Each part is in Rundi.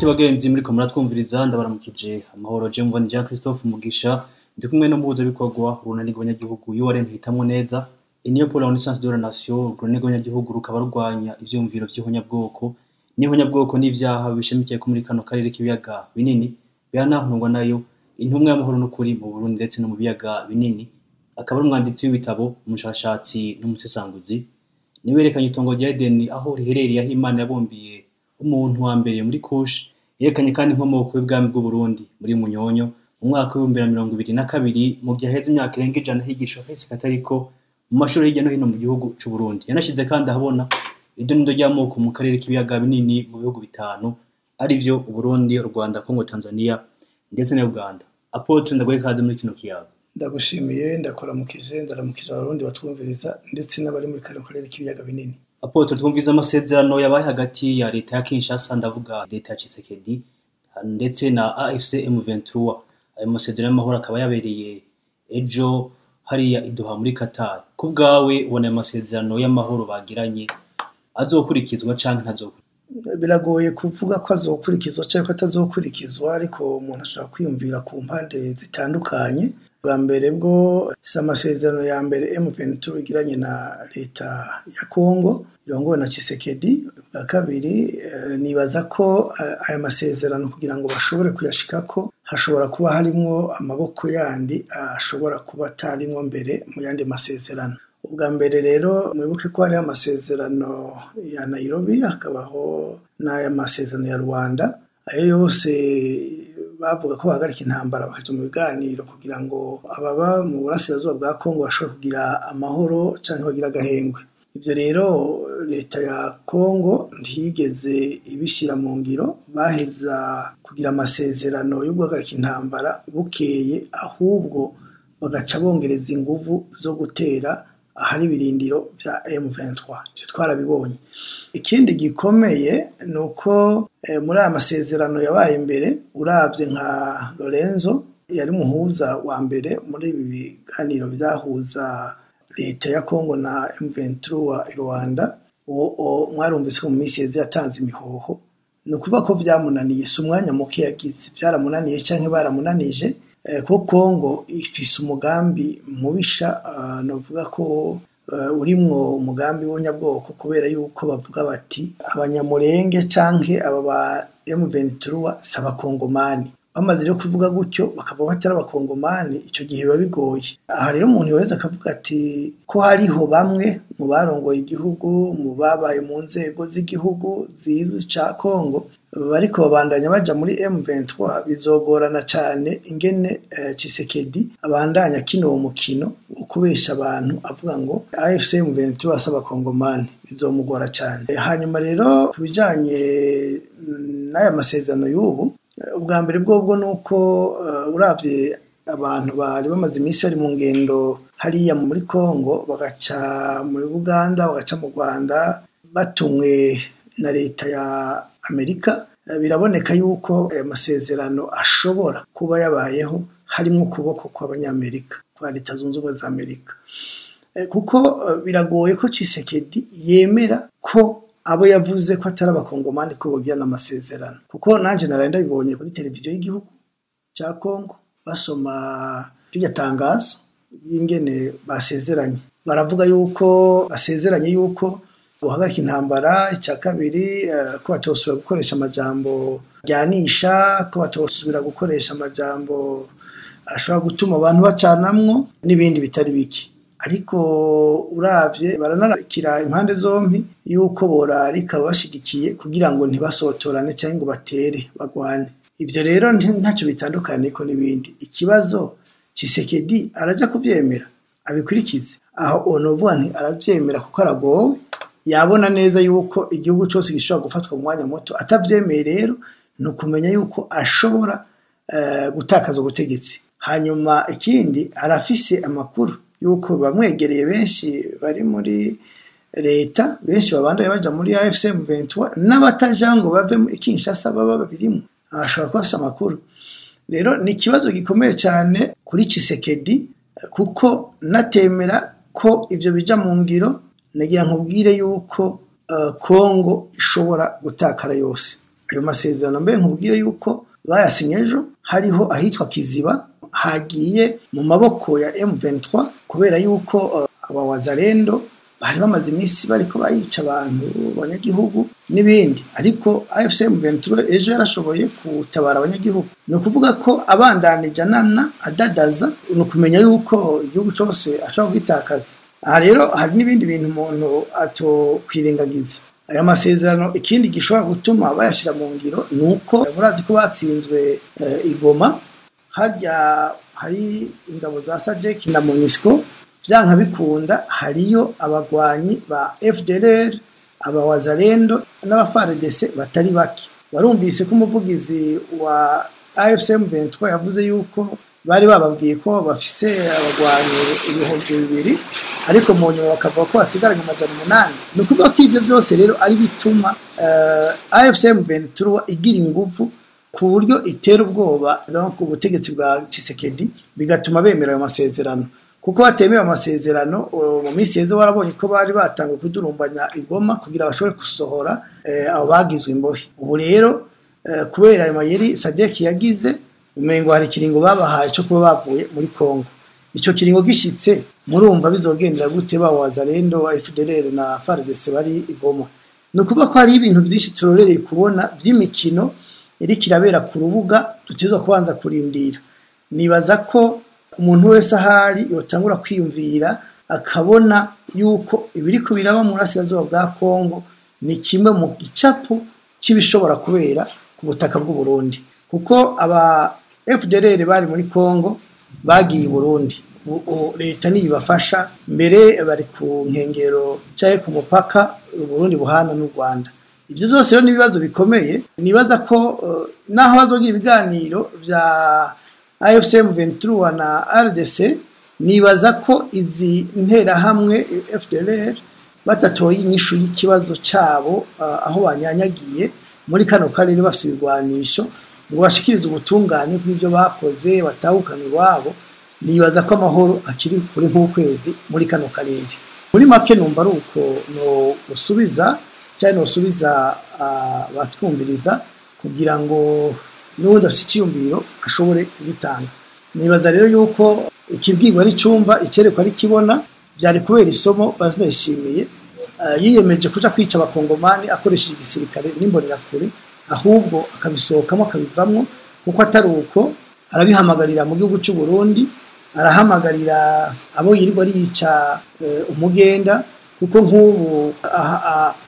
Nshuti bagenzi muriko muratwumviriza, ndabaramukije amahoro. Je mvana Jean Christophe Mugisha, ndi kumwe n'umuhuzabikorwa urunani rw'abanyagihugu URN hitamwo neza, Union pour la Renaissance de la Nation. Urunani rw'abanyagihugu rukaba rurwanya ivyiyumviro vy'ihonyabwoko n'ihonyabwoko n'ivyaha bishamikiye ko muri kano karere k'ibiyaga binini. Biranahundwa nayo intumwa y'amahoro n'ukuri mu Burundi ndetse no mu biyaga binini, akaba ari umwanditsi w'ibitabo, umushakashatsi n'umusesanguzi. Niwe yerekanye itongo rya Edeni aho riherereye, aho Imana yabumbiye umuntu wa mbere muri Kush. Yerekanye kandi inkomoko y'ubwami bw'Uburundi muri Munyonyo mu mwaka w'2022, mu gihe haheze imyaka irenga 100 higishwa kahise katariko mu mashuri hirya no hino mu gihugu c'Uburundi. Yanashize kandi ahabona idonido ry'amoko mu karere k'ibiyaga binini mu bihugu bitanu, arivyo Uburundi, Rwanda, Congo, Tanzania ndetse na Uganda. Apotre, ndaguha ikaze muri kino kiyago. Ndagushimiye, ndakuramukije, ndaramukije Abarundi batwumviriza ndetse n'abari muri kano karere k'ibiyaga binini. Apotre, twumvize amasezerano yabaye hagati ya leta ya Kinshasa, ndavuga leta ya Tshisekedi, ndetse na AFC M23. Ayo masezerano y'amahoro akaba yabereye ejo hariya i Doha muri Qatar. Ku bwawe, ubona ayo masezerano y'amahoro bagiranye azokurikizwa canke ntazokurikizwa? Biragoye kuvuga ko azokurikizwa canke ko atazokurikizwa, ariko umuntu ashobora kwiyumvira ku mpande zitandukanye. Bwa mbere bwo, si amasezerano ya mbere M23 igiranye na leta ya Congo irongowe na Tshisekedi. Bwa kabiri, nibaza ko aya masezerano kugira ngo bashobore kuyashikako hashobora kuba harimwo amaboko yandi ashobora kuba atarimwo mbere mu yandi masezerano. Ubwa mbere rero, mwibuke ko hariho amasezerano ya Nairobi, hakabaho n'aya masezerano ya Rwanda. Ayo yose bavuga ko bahagarika intambara, bakaja mu biganiro kugira ngo ababa mu burasirazuba bwa Kongo bashobore kugira amahoro canke bagira agahengwe. Ivyo rero leta ya Kongo ntiyigeze ibishira mu ngiro. Baheza kugira amasezerano yo guhagarika intambara, bukeye ahubwo bagaca bongereza inguvu zo gutera ahari ibirindiro vya M23. Ivyo twarabibonye. Ikindi gikomeye ni uko muri aya masezerano yabaye imbere, uravye nka Lorenzo yari muhuza wa mbere muri ibi biganiro vyahuza leta ya Kongo na M23 wa Rwanda, uwo mwarumvise ko mu minsi iheze yatanze imihoho. Ni ukuvuga ko vyamunaniye, si umwanya muke yagize, vyaramunaniye canke baramunanije, kuko Kongo ifise umugambi mubisha, novuga ko urimwo umugambi w'unyabwoko, kubera yuko bavuga bati Abanyamurenge canke aba ba M23 si Abakongomani. Bamaze rero kuvuga gutyo, bakavuga ko atari Abakongomani, ico gihe biba bigoye. Aha rero umuntu yoheza akavuga ati ko hariho bamwe mu barongoye igihugu, mu babaye mu nzego z'igihugu zizwi ca Kongo, bariko babandanya baja muri M23, bizogorana cane ingene Tshisekedi abandanya akina uwo mukino wo kubesha abantu avuga ngo AFC M23 si Abakongomani. Bizomugora cane. Hanyuma rero ku bijanye n'aya masezerano y'ubu, ubwa mbere bwobwo nuko uravye abantu bari bamaze iminsi bari mu ngendo hariya muri Kongo, bagaca muri Buganda, bagaca mu Rwanda, batumwe na leta ya Amerika, biraboneka yuko aya masezerano ashobora kuba yabayeho harimwo ukuboko kw'Abanyamerika, kwa Leta Zunze Ubumwe za Amerika, kuko biragoye ko Tshisekedi yemera ko abo yavuze ko atari Abakongomani ko bogirana amasezerano, kuko nanje naraye ndabibonye kuri televiziyo y'igihugu ca Kongo basoma rirya tangazo y'ingene basezeranye. Baravuga yuko basezeranye yuko bohagarika intambara, ica kabiri ko batosubira gukoresha amajambo ryanisha, ko batosubira gukoresha amajambo ashobora gutuma abantu bacanamwo n'ibindi bitari bike. Ariko uravye, baranarikira impande zompi yuko borarika babashigikiye kugira ngo ntibasotorane canke ngo batere bagwane. Ivyo rero ntacyo bitandukaniyeko n'ibindi. Ikibazo, Tshisekedi araja kuvyemera abikurikize? Aho novuga nti aravyemera kuko aragowe, yabona neza yuko igihugu cose gishobora gufatwa mu mwanya muto. Atavyemeye rero ni ukumenya yuko ashobora gutakaza ubutegetsi. Hanyuma ikindi, arafise amakuru yuko bamwegereye benshi bari muri leta, benshi babandanya baja muri AFC M23, n'abataja ngo bave mu Kinshasa baba babirimwo, ashobora kuba afise amakuru. Rero ni ikibazo gikomeye cyane kuri Tshisekedi, kuko natemera ko ivyo bija mu ngiro, nagira nkubwire yuko Kongo ishobora gutakara yose. Ayo masezerano mbe nkubwire yuko bayasinye ejo, hariho ahitwa Kiziba hagiye mu maboko ya M23 kubera yuko aba wazalendo bari bamaze iminsi bariko bayica abantu abanyagihugu n'ibindi, ariko AFC M23 ejo yarashoboye gutabara abanyagihugu. Ni ukuvuga ko abandanije anana adadaza, ni ukumenya yuko igihugu cose ashobora kugitakaza. Aha rero hari n'ibindi bintu umuntu atokwirengagiza. Aya masezerano ikindi gishobora gutuma bayashira mu ngiro ni uko murazi ko batsinzwe Igoma, harya hari ingabo za SADC na MONUSCO, vyanka bikunda hariyo abagwanyi ba FDLR, abawazalendo n'aba FARDC batari bake. Warumvise ko umuvugizi wa AFC M23 yavuze yuko bari bababwiye ko bafise abagwanyi 2000, ariko mu nyuma bakavuga ko basigaranye 800. Ni ukuvuga ko ivyo byose rero ari bituma AFC M23 igira inguvu ku buryo itera ubwoba donc ubutegetsi bwa Tshisekedi, bigatuma bemera ayo masezerano. Kuko batemeye amasezerano mu minsi yeze warabonye ko bari batanguye kudurumbanya Igoma kugira bashobore gusohora abo bagizwe imbohe. Ubu rero kubera ayo mayeri SADC yagize, umengo hari ikiringo babahaye cyo kuba bavuye muri Kongo. Ico kiringo gishitse murumva bizogendera gute ba wazalendo wa FDLR na FARDC bari Igoma? Ni ukuvuga ko hari ibintu byinshi turorereye kubona by'imikino iri kirabera ku rubuga tutizwa kubanza kurindira. Nibaza ko umuntu wese ahari yotangura kwiyumvira akabona yuko ibiriko biraba mu burasirazuba bwa Kongo ni kimwe mu gicapo c'ibishobora kubera ku butaka bw'u Burundi, kuko aba FDLR bari muri Kongo bagiye i Burundi, leta niyibafasha mbere bari ku nkengero canke ku mupaka Burundi buhana n'u Rwanda. Ibyo byose rero n'ibibazo bikomeye. Nibaza ko naho bazogira ibiganiro vya AFC M23 na RDC, nibaza ko izi nterahamwe FDLR batatoye inyishu y'ikibazo cabo aho banyanyagiye muri kano karere bafise ibigwanisho ngo bashikirize ubutungane bw'ibyo bakoze batahukana iwabo, nibaza ko amahoro akiri kure nk'ukwezi muri kano karere. Muri make numva ari uko no gusubiza cyane no gusubiza batwumviriza kugira ngo n'uwundi afise iciyumviro ashobore kugitanga. Nibaza rero yuko ikibwirwa ari cumva icerekwa ari kibona, byari kubera isomo bazinashimiye yiyemeje kuja kwica abakongomani akoresheje igisirikare n'imbonerakure, ahubwo akabisohokamo akabivamwo, kuko atari uko arabihamagarira mu gihugu cy'u Burundi, arahamagarira abo yirirwa ariyica umugenda, kuko nk'ubu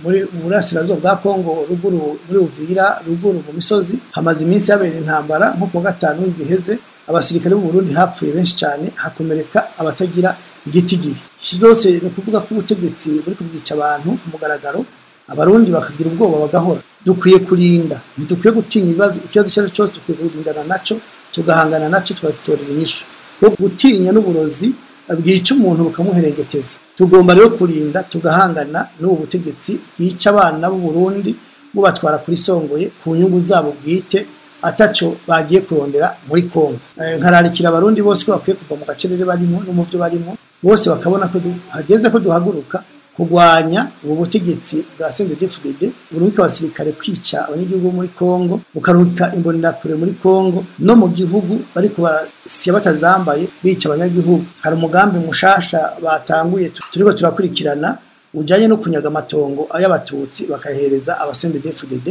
muri burasirazuba bwa Kongo ruguru muri Uvira ruguru mu misozi hamaze iminsi yabera intambara. Nko kuwa gatanu biheze abasirikare b'u Burundi hapfuye benshi cyane, hakomereka abatagira igitigiri. Zose ni ukuvuga ko ubutegetsi buri kubwica abantu ku mugaragaro, abarundi bakagira ubwoba bagahora. Dukwiye kurinda, ntidukwiye gutinya ibibazo, ikibazo icyo ari cyo cyose dukwiye kurindana naco, tugahangana naco, tugatorera inyishu. Kuko gutinya n'uburozi bwica umuntu bukamuherengeteza. Tugomba rero kurinda tugahangana n'ubu butegetsi bwica abana b'u Burundi bubatwara kuri songoye ku nyungu zabo bwite ataco bagiye kurondera muri Kongo. Nkararikira abarundi bose ko bakwiye kuva mu gacerere barimo no mu byo barimo, bose bakabona ko hageze ko duhaguruka kugwanya ubu butegetsi bwa CNDD-FDD burungika abasirikare kwica abanyagihugu muri Kongo, bukarungika imbonerakure muri Kongo no mu gihugu bariko barasiya batazambaye bica abanyagihugu. Hari umugambi mushasha batanguye turiko turakurikirana ujanye no kunyaga amatongo ay'abatutsi bakahereza aba CNDD-FDD.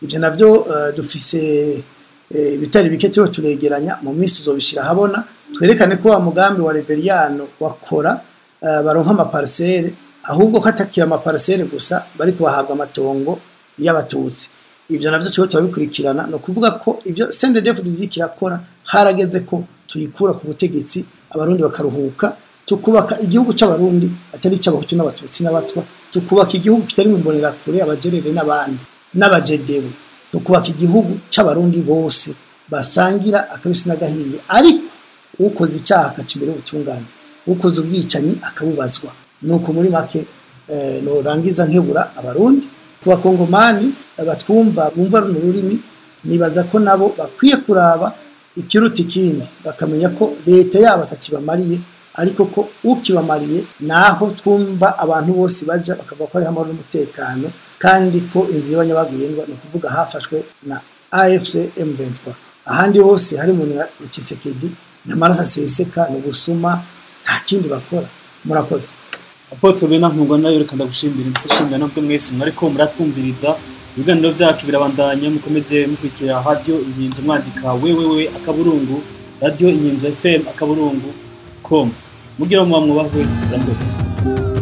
Ivyo navyo dufise ibitari bike turiko turegeranya, mu minsi tuzobishira habona twerekane ko wa mugambi wa Reveriyano wakora baronka amaparcelle, ahubwo ko atakira amaparcelle gusa bariko bahabwa amatongo y'abatutsi. Ivyo navyo turiko turabikurikirana. No kuvuga ko ivyo CNDD-FDD kirakora harageze ko tuyikura ku butegetsi, abarundi bakaruhuka, tukubaka igihugu c'abarundi atari c'abahutu n'abatutsi n'abatwa, tukubaka igihugu kitari mu mbonerakure abajerere n'abandi n'abajedewe, tukubaka igihugu c'abarundi bose basangira akabisi n'agahiye, ariko ukoze icaha akaca imbere y'ubutungane, ukoze ubwicanyi akabubazwa. Nuko muri make norangiza nkebura abarundi ku bakongomani batwumva bumva runo rurimi, nibaza ko nabo bakwiye kuraba ikiruta ikindi, bakamenya ko leta yabo atakibamariye, ariko ko ukibamariye naho twumva abantu bose baja bakavuga ko ari amahoro n'umutekano. Kandi ko inzira y'abanyabagendwa, ni ukuvuga hafashwe na AFC M23. Ahandi hose hari umuntu ya Tshisekedi, n'amaraso aseseka, ni gusuma, nta kindi bakora. Murakoze. Apôtre Bena Ntungwa nayo, reka ndagushimira, ndetse shimira nabwo mwese mwariko muratwumviriza. Ibiganiro vyacu birabandanya, mukomeze mukurikira Radio Inkinzo, mwandika www.radioinkinzofm.com. Mugira muba mwubahwe, murakoze.